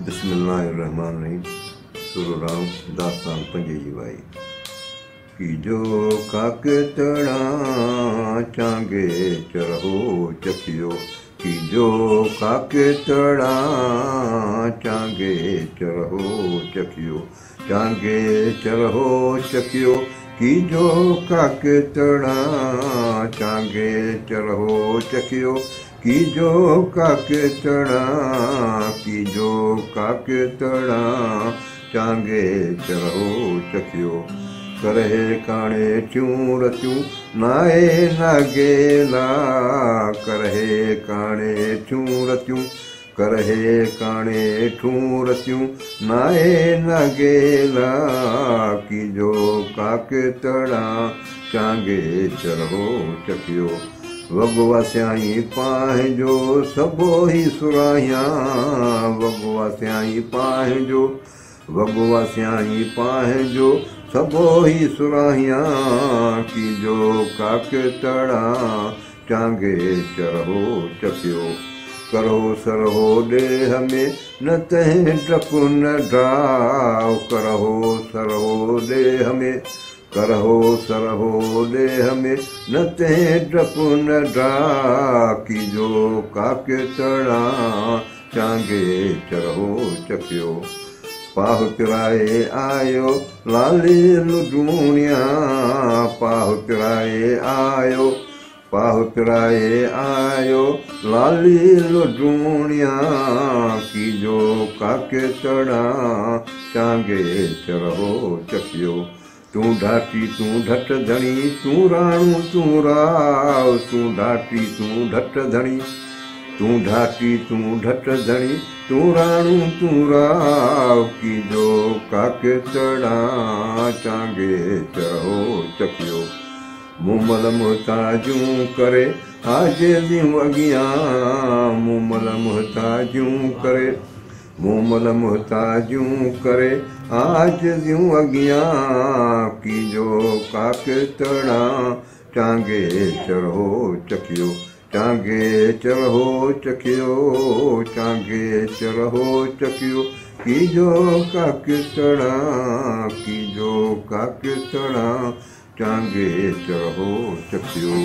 بسم الله الرحمٰن الرحيم سورو رام داستان پنجي جي وائي. ڪيجو ڪاڪ تڙان چانگي چرهو چکيو، ڪيجو ڪاڪ تڙان چانگي چرهو چکيو، چانگي چرهو چکيو، ڪيجو ڪاڪ تڙان چانگي چرهو چکيو، ڪيجو ڪاڪ تڙان، ڪيجو ڪاڪ تڙان چانگي چرهو چکيو. ڪرهي ڪاڻي ٿيون رتيون نائي ناگيلا، ڪرهي ڪاڻي ٿيون رتيون، ڪرهي ڪاڻي ٿيون رتيون نائي ناگيلا، ڪيجو ڪاڪ تڙان چانگي چرهو چکيو. وڳ واسيائين پنهنجو سڀو ئي سراهيان، وڳ واسيائين پنهنجو، وڳ واسيائين پنهنجو سڀو ئي سراهيان، ڪيجو ڪاڪ تڙان چانگي چرهو چکيو. ڪرهو سرهو ڏيهه ۾ نه تنهن ڊپ نه ڊاءُ، ڪرهو سرهو ڏيهه ۾، ڪرهو سرهو ڏيهه ۾ نه تنهن ڊپ نه ڊاءُ، ڪيجو ڪاڪ تڙان چانگي چرهو چکيو. پاهه پرائي آيو لالي لڊوڻيا، پاهه پرائي آيو، پاهه پرائي آيو لالي لڊوڻيا، ڪيجو ڪاڪ تڙان چانگي چرهو چکيو. تون ڍاٽي تون ڍٽ ڌڻي، تون راڻو تون راءُ، تون ڍاٽي تون ڍٽ ڌڻي، تون ڍاٽي تون ڍٽ ڌڻي، تون راڻو تون راءُ، ڪيجو ڪاڪ تڙان چانگي چرهو چکيو. مومل محتاجون ڪري عاجزيون اڳيان، مومل محتاجون ڪري، مومل محتاجون ڪري عاجزيون اڳيان، ڪيجو ڪاڪ تڙان چانگي چرهو چکيو، چانگي چرهو چکيو، چانگي چرهو چکيو، ڪيجو ڪاڪ تڙان، ڪيجو ڪاڪ تڙان چانگي چرهو چکيو.